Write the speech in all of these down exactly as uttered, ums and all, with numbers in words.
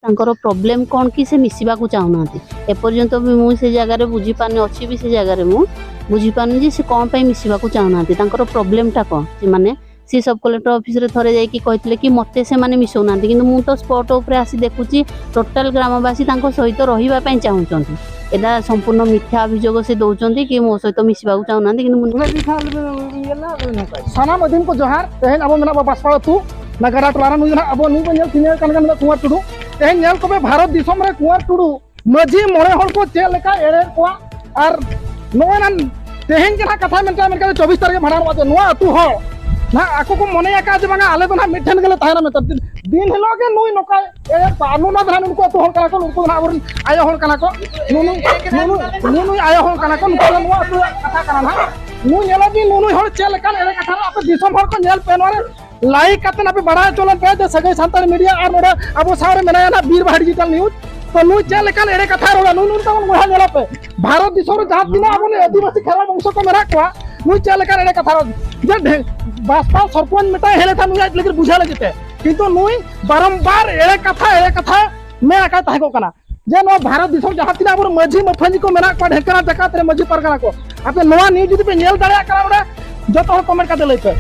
ତାଙ୍କର ପ୍ରୋବ୍ଲେମ୍ କ'ଣ କି ସେ ମିଶିବାକୁ ଚାହୁଁନାହାନ୍ତି। ଏପର୍ଯ୍ୟନ୍ତ ବି ମୁଁ ସେ ଜାଗାରେ ବୁଝିପାରୁନି, ଅଛି ବି ସେ ଜାଗାରେ, ମୁଁ ବୁଝିପାରୁନି ଯେ ସେ କ'ଣ ପାଇଁ ମିଶିବାକୁ ଚାହୁଁନାହାନ୍ତି, ତାଙ୍କର ପ୍ରୋବ୍ଲେମ୍ଟା କ'ଣ। ସେମାନେ ସି ସବ୍ କଲେକ୍ଟର ଅଫିସରେ ଥରେ ଯାଇକି କହିଥିଲେ କି ମୋତେ ସେମାନେ ମିଶଉନାହାନ୍ତି, କିନ୍ତୁ ମୁଁ ତ ସ୍ପଟ୍ ଉପରେ ଆସି ଦେଖୁଛି ଟୋଟାଲ୍ ଗ୍ରାମବାସୀ ତାଙ୍କ ସହିତ ରହିବା ପାଇଁ ଚାହୁଁଛନ୍ତି। ଏଇଟା ସମ୍ପୂର୍ଣ୍ଣ ମିଥ୍ୟା ଅଭିଯୋଗ ସେ ଦେଉଛନ୍ତି କି ମୋ ସହିତ ମିଶିବାକୁ ଚାହୁଁନାହାନ୍ତି, କିନ୍ତୁ ମୁଁ ᱥᱟᱱᱟᱢ ᱟᱹᱫᱤᱢ ᱠᱚ ᱡᱚᱦᱟᱨ᱾ ᱛᱮᱦᱮᱧ ᱟᱵᱚ ᱢᱮᱱᱟᱜ ᱵᱚ ᱵᱟᱥᱯᱟᱲᱟ ᱟᱹᱛᱩ, ᱱᱟᱜᱟᱨᱟ ᱴᱚᱞᱟ ᱨᱮ᱾ ᱱᱩᱭ ᱫᱚ ᱱᱟᱦᱟᱜ ᱟᱵᱚ ᱱᱩᱭ ᱵᱚᱱ ᱧᱮᱞ ᱴᱷᱤᱠᱟᱹᱭᱮ ᱠᱟᱱ ᱠᱷᱟᱱ ᱫᱚ ᱠᱩᱸᱣᱟᱨ ᱴᱩᱰᱩ᱾ ᱛᱮᱦᱮᱧ ᱧᱮᱞ ᱠᱚᱯᱮ ᱵᱷᱟᱨᱚᱛ ᱫᱤᱥᱚᱢ ᱨᱮ ᱠᱩᱸᱣᱟᱨ ᱴᱩᱰᱩ ᱢᱟᱹᱡᱷᱤ ᱢᱚᱬᱮ ᱦᱚᱲ ᱠᱚ ᱪᱮᱫ ᱞᱮᱠᱟ ᱮᱲᱮᱭᱮᱫ ᱠᱚᱣᱟ᱾ ᱟᱨ ᱱᱚᱜᱼᱚᱭ ᱱᱟᱱ ᱛᱮᱦᱮᱧ ᱜᱮ ᱱᱟᱦᱟᱜ ᱠᱟᱛᱷᱟ ᱢᱮᱱ ᱠᱟᱜ ᱢᱮᱱ ᱠᱟᱜ ᱪᱚᱵᱵᱤᱥ ᱛᱟᱹᱨᱤᱠᱷ ᱵᱷᱟᱸᱰᱟᱱᱚᱜᱼᱟ, ᱱᱚᱣᱟ ᱟᱹᱛᱩ ᱦᱚᱲ ᱱᱟᱦᱟᱜ ᱟᱠᱚ ᱠᱚ ᱢᱚᱱᱮ ᱟᱠᱟᱫᱼᱟ ᱡᱮ ᱵᱟᱝᱟ ᱟᱞᱮ ᱫᱚ ᱱᱟᱦᱟᱜ ᱢᱤᱫ ᱴᱷᱮᱱ ᱜᱮᱞᱮ ᱛᱟᱦᱮᱱᱟ ᱢᱮᱱᱛᱮ᱾ ᱫᱤᱱ ᱦᱤᱞᱳᱜ ᱜᱮ ᱱᱩᱭ ᱱᱚᱝᱠᱟᱭ ᱮᱲᱮᱭᱮᱫ ᱠᱚᱣᱟ᱾ ᱟᱨ ᱱᱚᱣᱟ ᱫᱚ ᱱᱟᱦᱟᱜ ᱱᱩᱠᱩ ᱟᱹᱛᱩ ᱦᱚᱲ ᱠᱟᱱᱟ ᱠᱚ, ᱱᱩᱠᱩ ᱫᱚ ᱱᱟᱦᱟᱜ ᱟᱵᱚᱨᱮᱱ ᱟᱭᱳ ᱦᱚᱲ ᱠᱟᱱᱟ ᱠᱚ᱾ ᱱᱩᱱᱩ-, ᱱᱩᱱᱩᱭ ᱟᱭᱳ ᱦᱚᱲ ᱠᱟᱱᱟ ᱠᱚ, ᱱᱩᱠᱩ ᱫᱚ ᱱᱚᱣᱟ ᱟᱹᱛᱩ ᱨᱮᱭᱟᱜ ᱠᱟᱛᱷᱟ ᱠᱟᱱᱟ ᱱᱟᱦᱟᱜ᱾ ᱱᱩᱭ ᱧᱮᱞᱮᱫ ᱵᱤᱱ ᱱᱩᱱᱩᱭ ᱦᱚᱲ ᱪᱮᱫ ᱞᱮᱠᱟᱱ ᱮᱲᱮ ᱠᱟᱛᱷᱟ ᱨᱮ ᱟᱯᱮ ᱫᱤᱥᱚᱢ ᱦᱚᱲ ᱠᱚ ᱧᱮᱞ ᱯᱮ ᱱᱚᱣᱟ ᱨᱮ᱾ ᱞᱟᱭᱤᱠ ᱠᱟᱛᱮ ᱟᱯᱮ ᱵᱟᱲᱟᱭ ᱦᱚᱪᱚ ᱞᱮᱱ ᱯᱮ ᱡᱮ ᱥᱟᱹᱜᱟᱹᱭ ᱥᱟᱱᱛᱟᱲ ᱢᱤᱰᱤᱭᱟ ᱟᱨ ᱱᱚᱰᱮ ᱟᱵᱚ ᱥᱟᱶ ᱨᱮ ᱢᱮᱱᱟᱭᱟ ᱱᱟᱦᱟᱜ ᱵᱤᱨ ᱵᱟᱦᱟ ᱰᱤᱡᱤᱴᱟᱞ ᱱᱤᱭᱩᱡᱽ᱾ ᱛᱚ ᱱᱩᱭ ᱪᱮᱫ ᱞᱮᱠᱟᱱ ᱮᱲᱮ ᱠᱟᱛᱷᱟ ᱨᱚᱲᱟ, ᱱᱩᱭ ᱱᱩᱭ ᱛᱟᱵᱚᱱ ᱵᱚᱭᱦᱟ ᱧᱮᱞᱚᱜ ᱯᱮ, ᱵᱷᱟᱨᱚᱛ ᱫᱤᱥᱚᱢ ᱨᱮ ᱡᱟᱦᱟᱸ ᱛᱤᱱᱟᱹᱜ ᱟᱵᱚ ᱱᱩᱭ ᱟᱹᱫᱤᱵᱟᱹᱥᱤ ᱠᱷᱮᱨᱣᱟᱲ ᱵᱚᱝᱥᱚ ᱠᱚ ᱢᱮᱱᱟᱜ ᱠᱚᱣᱟ, ᱱᱩᱭ ᱪᱮᱫ ᱞᱮᱠᱟᱱ ᱮᱲᱮ ᱠᱟᱛᱷᱟ ᱨᱚᱲ᱾ ᱡᱮ ᱰᱷᱮ-, ᱵᱟᱥᱯᱟ ᱥᱚᱨᱯᱚᱧᱪ ᱢᱤᱫᱴᱟᱝ ᱦᱮᱡ ᱞᱮᱱ ᱛᱟᱦᱮᱸᱫ ᱱᱩᱭ ᱟᱡ ᱞᱟᱹᱜᱤᱫ ᱵᱩᱡᱷᱟᱹᱣ ᱞᱟᱹᱜᱤᱫ ᱛᱮ, ᱠᱤᱱᱛᱩ ᱱᱩᱭ ᱵᱟᱨᱚᱢᱵᱟᱨ ᱮᱲᱮ ᱠᱟᱛᱷᱟ ᱮᱲᱮ ᱠᱟᱛᱷᱟ ᱢᱮᱱ ᱟᱠᱟᱫ ᱛᱟᱦᱮᱸ ᱠᱚᱜ ᱠᱟᱱᱟ᱾ ᱡᱮ ᱱᱚᱣᱟ ᱵᱷᱟᱨᱚᱛ ᱫᱤᱥᱚᱢ ᱡᱟᱦᱟᱸ ᱛᱤᱱᱟᱹᱜ ᱟᱵᱚᱨᱮᱱ ᱢᱟᱹᱡᱷᱤ ᱢᱟᱹᱯᱷᱟᱹᱧᱡᱤ ᱠᱚ ᱢᱮᱱᱟᱜ ᱠᱚᱣᱟ ᱰᱷᱮᱝᱠᱟᱱᱟ ᱡᱟᱠᱟᱛ ᱨᱮ ᱢᱟᱹᱡᱷᱤ ᱯᱟᱨᱜᱟᱱᱟ ᱠᱚ, ᱟᱯᱮ ᱱᱚᱣᱟ ᱱᱤᱭᱩᱡᱽ ᱡᱩᱫᱤ ᱯᱮ ᱧᱮᱞ ᱫᱟᱲᱮᱭᱟᱜ ᱠᱟᱱᱟ ᱱᱚᱰᱮ, ᱡᱚᱛᱚ ᱦᱚᱲ ᱠᱚᱢᱮᱱᱴ ᱠᱟᱛᱮ ᱞᱟᱹᱭ ᱯᱮ᱾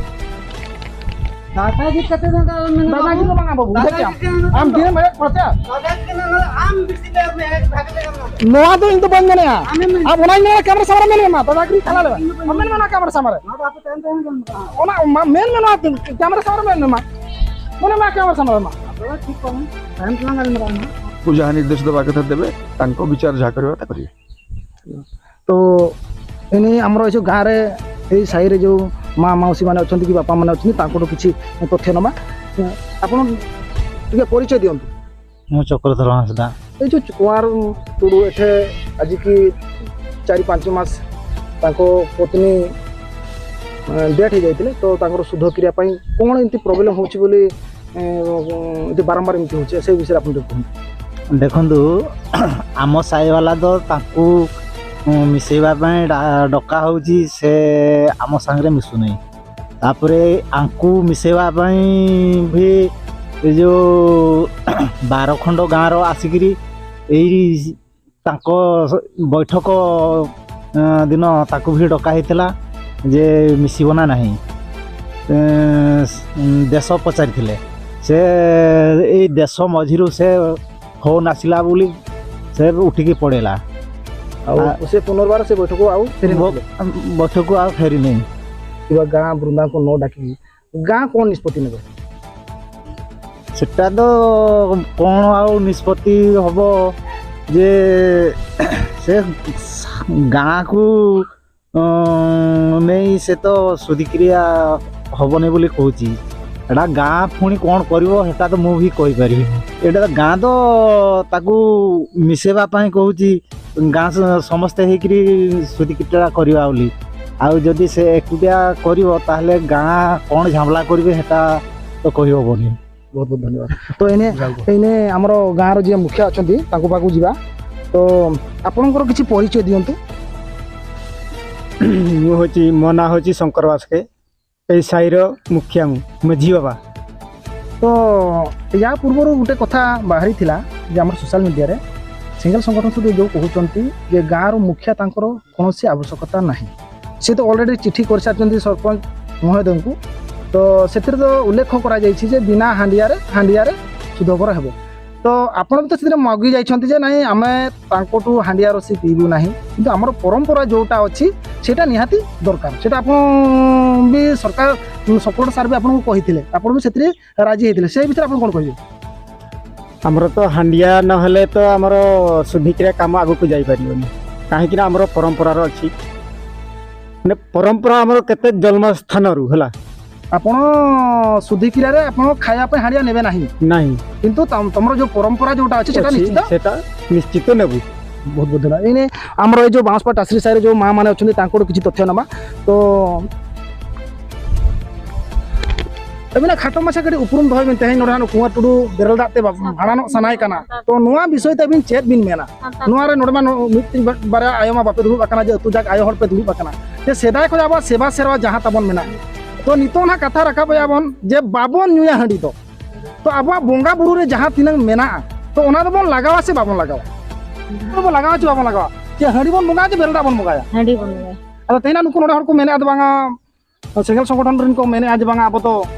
ᱫᱟᱫᱟᱜᱤᱨᱤ ᱠᱟᱛᱮ ᱫᱚ ᱢᱮᱱ ᱫᱟᱫᱟᱜᱤᱨᱤ ᱫᱚ ᱵᱟᱝᱟ ᱵᱟᱹᱵᱩ, ᱵᱩᱡᱷᱟᱹᱣ ᱠᱮᱜᱼᱟᱢ? ᱫᱟᱫᱟᱜᱤᱨᱤ ᱠᱟᱛᱮ ᱟᱢ ᱫᱚ ᱫᱤᱱᱮᱢ ᱮᱲᱮ ᱠᱚᱪᱟ᱾ ᱫᱟᱫᱟᱜᱤᱨᱤ ᱠᱟᱱᱟ, ᱚᱱᱟ ᱫᱚ ᱟᱢ ᱵᱮᱥᱤ ᱞᱮ ᱢᱮ, ᱵᱷᱟᱜᱮ ᱞᱮ ᱮᱢᱟ᱾ ᱱᱚᱣᱟ ᱫᱚ ᱤᱧ ᱫᱚ ᱵᱟᱹᱧ ᱢᱮᱱᱮᱜᱼᱟ᱾ ᱟᱢᱮᱢ ᱢᱮᱱ ᱟᱢ ᱚᱱᱟᱧ ᱢᱮᱱᱟ, ᱠᱮᱢᱮᱨᱟ ᱥᱟᱢᱟᱝ ᱨᱮ ᱢᱮᱱ ᱢᱮ ᱢᱟ, ᱫᱟᱫᱟᱜᱤᱨᱤ ᱛᱟᱞᱟ ᱨᱮ᱾ ᱤᱧ ᱫᱚ ᱵᱟᱹᱧ ᱟᱢ ᱢᱮᱱ ᱢᱮ ᱚᱱᱟ ᱠᱮᱢᱮᱨᱟ ᱥᱟᱢᱟᱝ ᱨᱮ᱾ ᱱᱚᱣᱟ ᱫᱚ ᱟᱯᱮ ᱛᱟᱭᱚᱢ ᱛᱟᱭᱚᱢ ᱜᱮ ᱢᱮᱱᱟᱜᱼᱟ᱾ ᱚᱱᱟ ᱢᱟ ᱢᱮᱱ ᱢᱮ, ᱱᱚᱣᱟ ᱠᱮᱢᱮᱨᱟ ᱥᱟᱢᱟᱝ ᱨᱮ ᱢᱮᱱ ᱢᱮ ᱢᱟ᱾ ᱢᱮᱱ ᱢᱮ ᱢᱟ, ᱠᱮᱢᱮᱨᱟ ᱥᱟᱢᱟᱝ ᱨᱮ ᱢᱟ᱾ ᱟᱯᱮ ᱫᱚ ᱴᱷᱤᱠ ᱠᱚ ᱢᱮ, ᱛᱟᱭᱚᱢ ᱛᱮᱞᱟᱝ ᱜᱟᱞᱢᱟᱨᱟᱜᱼᱟ ᱱᱟᱦᱟᱜ᱾ କୁ ଯାହା ନିର୍ଦ୍ଦେଶ ଦେବା କଥା ଦେବେ, ତାଙ୍କ ବିଚାର ଯାହା କରିବା କଥା କରିବେ। ତ ଏଇନେ ଆମର ଏଇ ଯେଉଁ ଗାଁରେ, ଏଇ ସାହିରେ ଯେଉଁ ମା ମାଉସୀମାନେ ଅଛନ୍ତି କି ବାପାମାନେ ଅଛନ୍ତି, ତାଙ୍କଠୁ କିଛି ତଥ୍ୟ ନେବା। ଆପଣ ଟିକେ ପରିଚୟ ଦିଅନ୍ତୁ। ମୁଁ ଚକ୍ରଧର ହାଁସଦା। ଏଇ ଯେଉଁ କୁଆଁର ଟୁଡୁ ଏଠି ଆଜିକି ଚାରି ପାଞ୍ଚ ମାସ ତାଙ୍କ ପତ୍ନୀ, ଏ, ଡେଥ୍ ହେଇଯାଇଥିଲେ, ତ ତାଙ୍କର ଶୁଦ୍ଧ କରିବା ପାଇଁ କ'ଣ ଏମିତି ପ୍ରୋବ୍ଲେମ୍ ହେଉଛି ବୋଲି, ଏ, ଏମିତି ବାରମ୍ବାର ଏମିତି ହେଉଛି, ସେ ବିଷୟରେ ଆପଣ ଟିକେ କୁହନ୍ତୁ। ଦେଖନ୍ତୁ, ଆମ ସାହିବାଲା ତ ତାଙ୍କୁ, ଉଁ, ମିଶେଇବା ପାଇଁ ଡା-, ଡକା ହେଉଛି, ସେ ଆମ ସାଙ୍ଗରେ ମିଶୁନାହିଁ। ତାପରେ ଆଙ୍କୁ ମିଶେଇବା ପାଇଁ ବି ଏ ଯେଉଁ ବାର ଖଣ୍ଡ ଗାଁର ଆସିକିରି ଏଇ ତାଙ୍କ ବୈଠକ, ଅ, ଦିନ ତାକୁ ବି ଡକା ହେଇଥିଲା ଯେ ମିଶିବ ନା ନାହିଁ। ଏ, ଦେଶ ପଚାରିଥିଲେ। ସେ ଏଇ ଦେଶ ମଝିରୁ ସେ ଫୋନ୍ ଆସିଲା ବୋଲି ସେ ଉଠିକି ପଳେଇଲା। ଆଉ ଆ- ସେ ପୁନର୍ବାର ସେ ବୈଠକ ଆଉ ଫେରି ବ- ନଥିଲେ। ବୈଠକକୁ ଆଉ ଫେରିନି। ଥିବା ଗାଁ ବୃନ୍ଦାଙ୍କୁ ନ ଡାକିକି ଗାଁ କ'ଣ ନିଷ୍ପତ୍ତି ନେବେ? ସେଟା ତ କ'ଣ ଆଉ ନିଷ୍ପତ୍ତି ହବ ଯେ ସେ ଗାଁକୁ, ଅ, ନେଇ ସେ ତ ସୁଧିକ୍ରିୟା ହବନି ବୋଲି କହୁଛି। ଏଟା ଗାଁ ପୁଣି କ'ଣ କରିବ ସେଟା ତ ମୁଁ ବି କହିପାରିବିନି। ଏଇଟା ତ ଗାଁ ତ ତାକୁ ମିଶେଇବା ପାଇଁ କହୁଛି, ଗାଁ ସ- ସମସ୍ତେ ହେଇକିରି ସୁଧିକ୍ରିୟା କରିବା ବୋଲି। ଆଉ ଯଦି ସେ ଏକୁଟିଆ କରିବ ତାହେଲେ ଗାଁ କ'ଣ ଝାମଲା କରିବେ ସେଟା ତ କହିହବନି। ବହୁତ ବହୁତ ଧନ୍ୟବାଦ। ତ ଏଇନେ ଏଇନେ ଆମର ଗାଁର ଯିଏ ମୁଖିଆ ଅଛନ୍ତି ତାଙ୍କ ପାଖକୁ ଯିବା। ତ ଆପଣଙ୍କର କିଛି ପରିଚୟ ଦିଅନ୍ତୁ। ମୁଁ ହେଉଛି, ମୋ ନାଁ ହେଉଛି ଶଙ୍କର ବାସ୍କେ। ଏଇ ସାହିର ମୁଖିଆ ମୁଁ, ମେଝି ବାବା। ତ ୟା ପୂର୍ବରୁ ଗୋଟେ କଥା ବାହାରିଥିଲା ଯେ ଆମର ସୋସିଆଲ ମିଡ଼ିଆରେ ସିଙ୍ଗଲ ସଂଗଠନ ସହିତ ଯେଉଁ କହୁଛନ୍ତି ଯେ ଗାଁର ମୁଖିଆ ତାଙ୍କର କୌଣସି ଆବଶ୍ୟକତା ନାହିଁ। ସେ ତ ଅଲରେଡ଼ି ଚିଠି କରିସାରିଛନ୍ତି ସରପଞ୍ଚ ମହୋଦୟଙ୍କୁ। ତ ସେଥିରେ ତ ଉଲ୍ଲେଖ କରାଯାଇଛି ଯେ ବିନା ହାଣ୍ଡିଆରେ ହାଣ୍ଡିଆରେ ସୁଧଘର ହେବ। ତ ଆପଣ ବି ତ ସେଥିରେ ମଗି ଯାଇଛନ୍ତି ଯେ ନାଇଁ, ଆମେ ତାଙ୍କଠୁ ହାଣ୍ଡିଆ ରସି ପିଇବୁ ନାହିଁ, କିନ୍ତୁ ଆମର ପରମ୍ପରା ଯେଉଁଟା ଅଛି ସେଇଟା ନିହାତି ଦରକାର। ସେଇଟା ଆପଣ ବି, ସରକାର, ସପୋର୍ଟ ସାର୍ ବି ଆପଣଙ୍କୁ କହିଥିଲେ, ଆପଣ ବି ସେଥିରେ ରାଜି ହେଇଥିଲେ। ସେ ବିଷୟରେ ଆପଣ କ'ଣ କହିବେ? ଆମର ତ ହାଣ୍ଡିଆ ନହେଲେ ତ ଆମର ସୁଧିକ୍ରିୟା କାମ ଆଗକୁ ଯାଇପାରିବନି, କାହିଁକିନା ଆମର ପରମ୍ପରାର ଅଛି। ମାନେ ପରମ୍ପରା ଆମର କେତେ ଜନ୍ମ ସ୍ଥାନରୁ ହେଲା। ଆପଣ ସୁଧିକ୍ରିୟାରେ ଆପଣ ଖାଇବା ପାଇଁ ହାଣ୍ଡିଆ ନେବେ ନାହିଁ, ନାହିଁ। କିନ୍ତୁ ତମ- ତମର ଯେଉଁ ପରମ୍ପରା ଯେଉଁଟା ଅଛି ସେଇଟା ଅଛି, ନିଶ୍ଚିତ। ସେଟା ନିଶ୍ଚିତ ନେବୁ। ବହୁତ ବହୁତ ଧନ୍ୟବାଦ। ଏଇନେ ଆମର ଏଇ ଯେଉଁ ବାଉଁଶପା ଟାସରି ସାହିରେ ଯେଉଁ ମା ମାନେ ଅଛନ୍ତି ତାଙ୍କଠୁ କିଛି ତଥ୍ୟ ନେବା। ତ ᱟᱹᱵᱤᱱᱟᱜ ᱠᱷᱟᱴᱚ ᱢᱟᱪᱷᱟ ᱠᱟᱹᱴᱤᱡ ᱩᱯᱨᱩᱢ ᱫᱚᱦᱚᱭ ᱵᱤᱱ᱾ ᱛᱮᱦᱮᱧ ᱱᱚᱰᱮ ᱦᱟᱸᱜ ᱠᱩᱸᱣᱟᱨ ᱴᱩᱰᱩ ᱵᱮᱨᱮᱞ ᱫᱟᱜ ᱛᱮ ᱵᱷᱟᱸᱰᱟᱱᱚᱜ ᱥᱟᱱᱟᱭᱮ ᱠᱟᱱᱟ, ᱛᱚ ᱱᱚᱣᱟ ᱵᱤᱥᱚᱭ ᱛᱮ ᱟᱹᱵᱤᱱ ᱪᱮᱫ ᱵᱤᱱ ᱢᱮᱱᱟ? ᱱᱚᱣᱟ ᱨᱮ ᱱᱚᱰᱮ ᱢᱟ ᱱᱚ- ᱢᱤᱫᱴᱤᱡ ᱵᱟᱨᱭᱟ ᱟᱭᱳ ᱢᱟ ᱵᱟᱯᱮ ᱫᱩᱲᱩᱵ ᱟᱠᱟᱱᱟ, ᱡᱮ ᱟᱹᱛᱩ ᱡᱟᱠ ᱟᱭᱳ ᱦᱚᱲ ᱯᱮ ᱫᱩᱲᱩᱵ ᱟᱠᱟᱱᱟ, ᱡᱮ ᱥᱮᱫᱟᱭ ᱠᱷᱚᱱ ᱟᱵᱚᱣᱟᱜ ᱥᱮᱵᱟ ᱥᱮᱨᱣᱟ ᱡᱟᱦᱟᱸ ᱛᱟᱵᱚᱱ ᱢᱮᱱᱟᱜᱼᱟ, ᱛᱚ ᱱᱤᱛᱚᱜ ᱱᱟᱦᱟᱜ ᱠᱟᱛᱷᱟ ᱨᱟᱠᱟᱵᱮᱜᱼᱟ ᱵᱚᱱ ᱡᱮ ᱵᱟᱵᱚᱱ ᱧᱩᱭᱟ ᱦᱟᱺᱰᱤ ᱫᱚ᱾ ᱛᱚ ᱟᱵᱚᱣᱟᱜ ᱵᱚᱸᱜᱟ ᱵᱩᱨᱩ ᱨᱮ ᱡᱟᱦᱟᱸ ᱛᱤᱱᱟᱹᱝ ᱢᱮᱱᱟᱜᱼᱟ, ᱛᱚ ᱚᱱᱟ ᱫᱚᱵᱚᱱ ᱞᱟᱜᱟᱣᱟ ᱥᱮ ᱵᱟᱵᱚᱱ ᱞᱟᱜᱟᱣᱟ? ᱚᱱᱟ ᱵᱚᱱ ᱞᱟᱜᱟᱣᱟ ᱪᱮ ᱵᱟᱵᱚᱱ ᱞᱟᱜᱟᱣᱟ? ᱪᱮ ᱦᱟᱺᱰᱤ ᱵᱚᱱ ᱵᱚᱸᱜᱟᱭᱟ ᱪᱮ ᱵᱮᱨᱮᱞ ᱫᱟᱜ ᱵᱚᱱ ᱵᱚᱸᱜᱟᱭᱟ? ᱦᱟᱺᱰᱤ ᱵᱚᱱ ᱵᱚᱸᱜᱟᱭᱟ᱾ ᱟᱫᱚ ᱛᱮᱦᱮᱧ ᱱᱩᱠᱩ ᱱᱚᱰᱮ ᱦᱚᱲ ᱠᱚ ᱢᱮᱱᱮᱫᱼᱟ ᱡᱮ ᱵᱟᱝᱟ, ᱥᱮᱸᱜᱮᱞ ᱥᱚᱝᱜᱚᱴᱷᱚᱱ ᱨᱮᱱ ᱠᱚ ᱢᱮᱱᱮᱫᱼᱟ ᱡᱮ ᱵᱟᱝᱟ ᱟᱵᱚ ᱫᱚ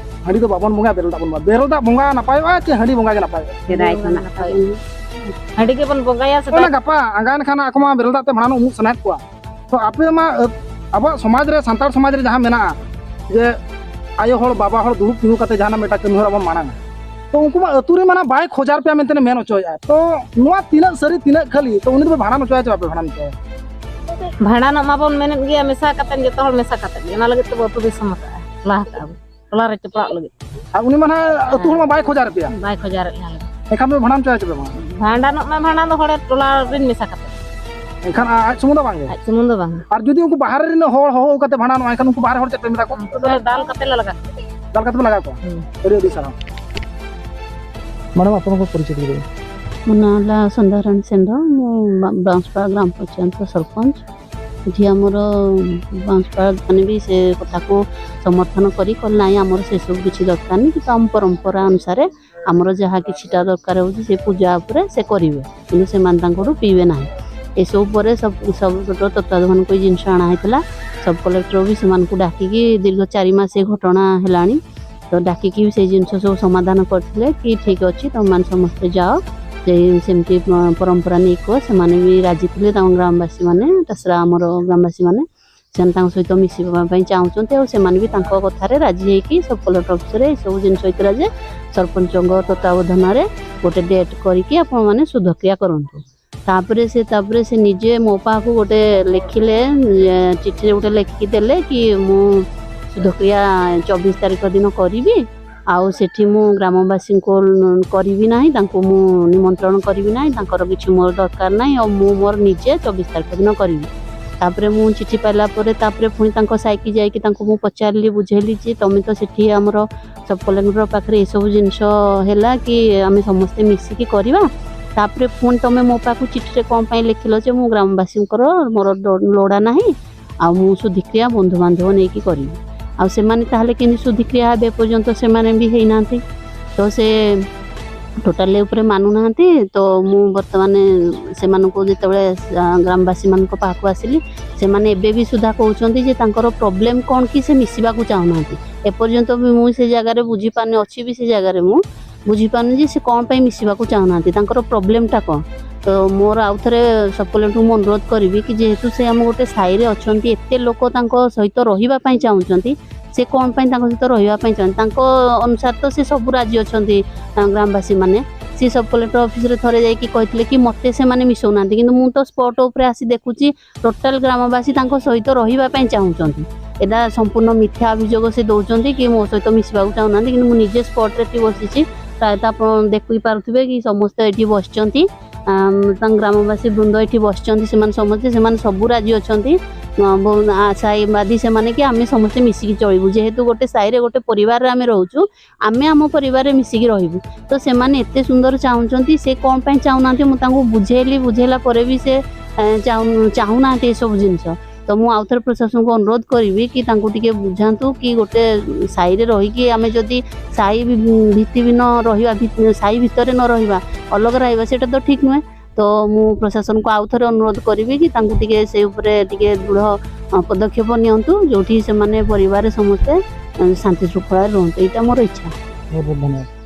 ᱦᱟᱺᱰᱤ ᱫᱚ ᱵᱟᱵᱚᱱ ᱵᱚᱸᱜᱟᱭᱟ, ᱵᱮᱨᱮᱞ ᱫᱟᱜ ᱵᱚᱱ ᱵᱚᱸᱜᱟᱭᱟ᱾ ᱵᱮᱨᱮᱞ ᱫᱟᱜ ᱵᱚᱸᱜᱟ ᱱᱟᱯᱟᱭᱚᱜᱼᱟ ᱪᱮ ᱦᱟᱺᱰᱤ ᱵᱚᱸᱜᱟ ᱜᱮ ᱱᱟᱯᱟᱭᱚᱜᱼᱟ? ᱦᱟᱺᱰᱤ ᱜᱮᱵᱚᱱ ᱵᱚᱸᱜᱟᱭᱟ᱾ ᱚᱱᱟ ᱜᱟᱯᱟ ᱟᱸᱜᱟᱭᱮᱱ ᱠᱷᱟᱱ ᱟᱠᱚ ᱢᱟ ᱵᱮᱨᱮᱞ ᱫᱟᱜ ᱛᱮ ᱵᱷᱟᱸᱰᱟᱱ ᱩᱢᱩᱜ ᱥᱟᱱᱟᱭᱮᱫ ᱠᱚᱣᱟ᱾ ᱛᱚ ᱟᱯᱮ ᱢᱟ ᱟᱹ- ᱟᱵᱚᱣᱟᱜ ᱥᱚᱢᱟᱡᱽ ᱨᱮ, ᱥᱟᱱᱛᱟᱲ ᱥᱚᱢᱟᱡᱽ ᱨᱮ ᱡᱟᱦᱟᱸ ᱢᱮᱱᱟᱜᱼᱟ ᱡᱮ ᱟᱭᱳ ᱦᱚᱲ ᱵᱟᱵᱟ ᱦᱚᱲ ᱫᱩᱲᱩᱵ ᱛᱤᱸᱜᱩ ᱠᱟᱛᱮ ᱡᱟᱦᱟᱱᱟᱜ ᱢᱤᱫᱴᱟᱝ ᱠᱟᱹᱢᱤ ᱦᱚᱨᱟ ᱵᱚᱱ ᱢᱟᱲᱟᱝᱟ, ᱛᱚ ᱩᱱᱠᱩ ᱢᱟ ᱟᱹᱛᱩ ᱨᱮ ᱢᱟᱱᱟ ᱵᱟᱭ ᱠᱷᱚᱡᱟᱨ ᱯᱮᱭᱟ ᱢᱮᱱᱛᱮ ᱢᱮᱱ ᱦᱚᱪᱚᱭᱮᱫᱼᱟ᱾ ᱛᱚ ᱱᱚᱣᱟ ᱛᱤᱱᱟᱹᱜ ᱥᱟᱹᱨᱤ ᱛᱤᱱᱟᱹᱜ ᱠᱷᱟᱹᱞᱤ, ᱛᱚ ᱩᱱᱤ ᱫᱚᱯᱮ ᱵᱷᱟᱸᱰᱟᱱ ᱦᱚᱪᱚᱭᱟ ᱪᱮ ᱵᱟᱯᱮ ᱵᱷᱟᱸᱰᱟᱱ ᱦᱚᱪᱚᱭᱟ? ᱵᱷᱟᱸᱰᱟᱱᱚᱜ ᱢᱟᱵᱚᱱ ᱢᱮᱱᱮᱫ ᱜᱮᱭᱟ, ᱢᱮᱥᱟ ᱠᱟᱛᱮ, ᱡᱚᱛᱚ ᱦᱚᱲ ᱢᱮᱥᱟ ᱠᱟᱛᱮ ᱜᱮ᱾ ᱚᱱᱟ ᱞᱟᱹᱜᱤᱫ ᱛᱮᱵᱚ ᱟᱹᱛᱩ ᱫᱤᱥᱚᱢ ᱟᱠᱟᱫᱼᱟ, ᱞᱟᱦᱟ ᱠᱟᱜᱼᱟ ᱵᱚ, ᱴᱚᱞᱟ ᱨᱮ ᱪᱟᱯᱲᱟᱜ ᱞᱟᱹᱜᱤᱫ᱾ ᱟᱨ ᱩᱱᱤ ᱢᱟ ᱱᱟᱦᱟᱜ ᱟᱹᱛᱩ ᱦᱚᱲ ᱢᱟ ᱵᱟᱭ ᱠᱷᱚᱡᱟᱨ ᱯᱮᱭᱟ, ᱵᱟᱭ ᱠᱷᱚᱡᱟᱨᱮᱫ ᱞᱮᱭᱟ ᱟᱞᱮ ᱫᱚ᱾ ᱮᱱᱠᱷᱟᱱ ᱯᱮ ᱵᱷᱟᱸᱰᱟᱱ ᱦᱚᱪᱚᱭᱟ ᱪᱮ ᱵᱟᱝ? ᱵᱷᱟᱸᱰᱟᱱᱚᱜ ᱢᱟ ᱵᱷᱟᱸᱰᱟᱱ ᱫᱚ ᱦᱚᱲ ᱴᱚᱞᱟ ᱨᱮᱱ ᱢᱮᱥᱟ ᱠᱟᱛᱮ᱾ ᱮᱱᱠᱷᱟᱱ ᱟ- ᱟᱡ ᱥᱩᱢᱩᱝ ᱫᱚ ᱵᱟᱝ ᱜᱮ? ᱟᱡ ᱥᱩᱢᱩᱝ ᱫᱚ ᱵᱟᱝ᱾ ᱟᱨ ᱡᱩᱫᱤ ᱩᱱᱠᱩ ᱵᱟᱦᱨᱮ ᱨᱮᱱ ᱦᱚᱲ ᱦᱚᱦᱚ ᱠᱟᱛᱮ ᱵᱷᱟᱸᱰᱟᱱᱚᱜᱼᱟ, ᱮᱱᱠᱷᱟᱱ ᱩᱱᱠᱩ ᱵᱟᱦᱨᱮ ᱦᱚᱲ ᱪᱮᱫ ᱯᱮ ᱢᱮᱛᱟ ᱠᱚᱣᱟ? ᱩᱱᱠᱩ ᱫᱚ ᱫᱟᱞ ᱠᱟᱛᱮ ᱞᱮ ᱞᱟᱜᱟ ᱠᱚᱣᱟ᱾ ᱫᱟᱞ ᱠᱟᱛᱮ ᱯᱮ ᱞᱟᱜᱟ ᱠᱚᱣᱟ? ᱦᱩᱸ᱾ ᱟᱹᱰᱤ ᱟᱹᱰᱤ ᱥᱟᱨᱦᱟᱣ᱾ ମ୍ୟାଡ଼ାମ୍, ଆପଣଙ୍କ ପରିଚୟ ଟିକେ ଦେବେ। ମୋ ନାଁ ହେଲା ସନ୍ଧ୍ୟାରାଣୀ ଷେଣ୍ଢ। ମୁଁ ବା- ବାଉଁଶପାଳ ଗ୍ରାମ ପଞ୍ଚାୟତ ସରପଞ୍ଚ। ଏଠି ଆମର ବାଉଁଶପାଳ ମାନେ ବି ସେ କଥାକୁ ସମର୍ଥନ କରି କହିଲେ, "ନାଇଁ, ଆମର ସେସବୁ କିଛି ଦରକାର ନାହିଁ, କିନ୍ତୁ ଆମ ପରମ୍ପରା ଅନୁସାରେ ଆମର ଯାହା କିଛିଟା ଦରକାର ହେଉଛି ସେ ପୂଜା ଉପରେ ସେ କରିବେ, କିନ୍ତୁ ସେମାନେ ତାଙ୍କଠୁ ପିଇବେ ନାହିଁ।" ଏସବୁ ପରେ ସବ୍ ସବ୍ କଲେକ୍ଟର ତତ୍ତ୍ୱାବଧାନକୁ ଏଇ ଜିନିଷ ଅଣା ହେଇଥିଲା। ସବ୍ କଲେକ୍ଟର ବି ସେମାନଙ୍କୁ ଡାକିକି, ଦୀର୍ଘ ଚାରି ମାସ ଏ ଘଟଣା ହେଲାଣି, ତ ଡାକିକି ସେ ଜିନିଷ ସବୁ ସମାଧାନ କରିଥିଲେ କି, "ଠିକ୍ ଅଛି, ତମେମାନେ ସମସ୍ତେ ଯାଅ, ଯେ ସେମିତି ପ- ପରମ୍ପରା ନେଇକି କୁହ।" ସେମାନେ ବି ରାଜି ଥିଲେ, ତାଙ୍କ ଗ୍ରାମବାସୀମାନେ, ଟାସରା ଆମର ଗ୍ରାମବାସୀମାନେ, ସେମାନେ ତାଙ୍କ ସହିତ ମିଶିବା ପାଇଁ ଚାହୁଁଛନ୍ତି। ଆଉ ସେମାନେ ବି ତାଙ୍କ କଥାରେ ରାଜି ହେଇକି ସବ୍ କଲେକ୍ଟର ଅଫିସରେ ଏସବୁ ଜିନିଷ ହେଇଥିଲା ଯେ, "ସରପଞ୍ଚଙ୍କ ତତ୍ତ୍ୱାବଧାନରେ ଗୋଟେ ଡେଟ୍ କରିକି ଆପଣମାନେ ଶୁଦ୍ଧକ୍ରିୟା କରନ୍ତୁ।" ତାପରେ ସେ ତାପରେ ସେ ନିଜେ ମୋ ପାଖକୁ ଗୋଟେ ଲେଖିଲେ, ଏ, ଚିଠିରେ ଗୋଟେ ଲେଖିକି ଦେଲେ କି, "ମୁଁ ଶୁଦ୍ଧକ୍ରିୟା ଚବିଶ ତାରିଖ ଦିନ କରିବି, ଆଉ ସେଠି ମୁଁ ଗ୍ରାମବାସୀଙ୍କୁ କରିବି ନାହିଁ, ତାଙ୍କୁ ମୁଁ ନିମନ୍ତ୍ରଣ କରିବି ନାହିଁ, ତାଙ୍କର କିଛି ମୋର ଦରକାର ନାହିଁ, ଆଉ ମୁଁ ମୋର ନିଜେ ଚବିଶ ତାରିଖ ଦିନ କରିବି।" ତାପରେ ମୁଁ ଚିଠି ପାଇଲା ପରେ ତାପରେ ପୁଣି ତାଙ୍କ ସାଇକି ଯାଇକି ତାଙ୍କୁ ମୁଁ ପଚାରିଲି, ବୁଝେଇଲି ଯେ, "ତମେ ତ ସେଠି ଆମର ସବ୍ କଲେକ୍ଟର ପାଖରେ ଏସବୁ ଜିନିଷ ହେଲା କି ଆମେ ସମସ୍ତେ ମିଶିକି କରିବା, ତାପରେ ପୁଣି ତମେ ମୋ ପାଖକୁ ଚିଠିରେ କ'ଣ ପାଇଁ ଲେଖିଲ ଯେ ମୁଁ ଗ୍ରାମବାସୀଙ୍କର ମୋର ଡ- ଲୋଡ଼ା ନାହିଁ, ଆଉ ମୁଁ ଶୁଦ୍ଧିକ୍ରିୟା ବନ୍ଧୁବାନ୍ଧବ ନେଇକି କରିବି?" ଆଉ ସେମାନେ ତାହେଲେ କେମିତି ଶୁଦ୍ଧିକ୍ରିୟା ହେବେ? ଏପର୍ଯ୍ୟନ୍ତ ସେମାନେ ବି ହେଇନାହାନ୍ତି। ତ ସେ ଟୋଟାଲି ଉପରେ ମାନୁନାହାନ୍ତି। ତ ମୁଁ ବର୍ତ୍ତମାନ ସେମାନଙ୍କୁ ଯେତେବେଳେ, ଆ, ଗ୍ରାମବାସୀମାନଙ୍କ ପାଖକୁ ଆସିଲି, ସେମାନେ ଏବେ ବି ସୁଦ୍ଧା କହୁଛନ୍ତି ଯେ ତାଙ୍କର ପ୍ରୋବ୍ଲେମ୍ କ'ଣ କି ସେ ମିଶିବାକୁ ଚାହୁଁନାହାନ୍ତି। ଏପର୍ଯ୍ୟନ୍ତ ବି ମୁଁ ସେ ଜାଗାରେ ବୁଝିପାରୁନି, ଅଛି ବି ସେ ଜାଗାରେ, ମୁଁ ବୁଝିପାରୁନି ଯେ ସେ କ'ଣ ପାଇଁ ମିଶିବାକୁ ଚାହୁଁନାହାନ୍ତି, ତାଙ୍କର ପ୍ରୋବ୍ଲେମ୍ଟା କ'ଣ। ତ ମୋର ଆଉ ଥରେ ସବ୍ କଲେକ୍ଟରଙ୍କୁ ମୁଁ ଅନୁରୋଧ କରିବି କି ଯେହେତୁ ସେ ଆମ ଗୋଟେ ସାହିରେ ଅଛନ୍ତି, ଏତେ ଲୋକ ତାଙ୍କ ସହିତ ରହିବା ପାଇଁ ଚାହୁଁଛନ୍ତି, ସେ କ'ଣ ପାଇଁ ତାଙ୍କ ସହିତ ରହିବା ପାଇଁ ଚାହୁଁଛନ୍ତି? ତାଙ୍କ ଅନୁସାରେ ତ ସେ ସବୁ ରାଜି ଅଛନ୍ତି, ଆ, ଗ୍ରାମବାସୀମାନେ। ସେ ସବ୍ କଲେକ୍ଟର ଅଫିସରେ ଥରେ ଯାଇକି କହିଥିଲେ କି ମୋତେ ସେମାନେ ମିଶଉନାହାନ୍ତି, କିନ୍ତୁ ମୁଁ ତ ସ୍ପଟ୍ ଉପରେ ଆସି ଦେଖୁଛି ଟୋଟାଲ୍ ଗ୍ରାମବାସୀ ତାଙ୍କ ସହିତ ରହିବା ପାଇଁ ଚାହୁଁଛନ୍ତି। ଏଇଟା ସମ୍ପୂର୍ଣ୍ଣ ମିଥ୍ୟା ଅଭିଯୋଗ ସେ ଦେଉଛନ୍ତି କି ମୋ ସହିତ ମିଶିବାକୁ ଚାହୁଁନାହାନ୍ତି, କିନ୍ତୁ ମୁଁ ନିଜେ ସ୍ପଟ୍ରେ ଏଠି ବସିଛି। ପ୍ରାୟତଃ ଆପଣ ଦେଖିପାରୁଥିବେ କି ସମସ୍ତେ ଏଠି ବସିଛନ୍ତି, ଆମ୍, ତାଙ୍କ ଗ୍ରାମବାସୀ ବୃନ୍ଦ ଏଠି ବସିଛନ୍ତି, ସେମାନେ ସମସ୍ତେ, ସେମାନେ ସବୁ ରାଜି ଅଛନ୍ତି। ଆ, ବହୁ-, ଆ, ସାହିବାଦୀ ସେମାନେ କି ଆମେ ସମସ୍ତେ ମିଶିକି ଚଳିବୁ, ଯେହେତୁ ଗୋଟେ ସାହିରେ ଗୋଟେ ପରିବାରରେ ଆମେ ରହୁଛୁ, ଆମେ ଆମ ପରିବାରରେ ମିଶିକି ରହିବୁ। ତ ସେମାନେ ଏତେ ସୁନ୍ଦର ଚାହୁଁଛନ୍ତି, ସେ କ'ଣ ପାଇଁ ଚାହୁଁନାହାନ୍ତି ମୁଁ ତାଙ୍କୁ ବୁଝେଇଲି, ବୁଝେଇଲା ପରେ ବି ସେ, ଏ, ଚାହୁଁ-, ଚାହୁଁନାହାନ୍ତି ଏସବୁ ଜିନିଷ। ତ ମୁଁ ଆଉଥରେ ପ୍ରଶାସନକୁ ଅନୁରୋଧ କରିବି କି ତାଙ୍କୁ ଟିକେ ବୁଝାନ୍ତୁ କି ଗୋଟେ ସାହିରେ ରହିକି ଆମେ ଯଦି ସାହି ଭି-, ଭିତ୍ତିଭୂମି ନ ରହିବା, ଭି-, ସାହି ଭିତରେ ନ ରହିବା, ଅଲଗା ରହିବା, ସେଇଟା ତ ଠିକ୍ ନୁହେଁ। ତ ମୁଁ ପ୍ରଶାସନକୁ ଆଉଥରେ ଅନୁରୋଧ କରିବି କି ତାଙ୍କୁ ଟିକେ ସେ ଉପରେ ଟିକେ ଦୃଢ଼, ଅ, ପଦକ୍ଷେପ ନିଅନ୍ତୁ, ଯେଉଁଠି ସେମାନେ ପରିବାରରେ ସମସ୍ତେ, ଅ, ଶାନ୍ତି ଶୃଙ୍ଖଳାରେ ରୁହନ୍ତୁ। ଏଇଟା ମୋର ଇଚ୍ଛା। ବହୁତ ବହୁତ ଧନ୍ୟବାଦ।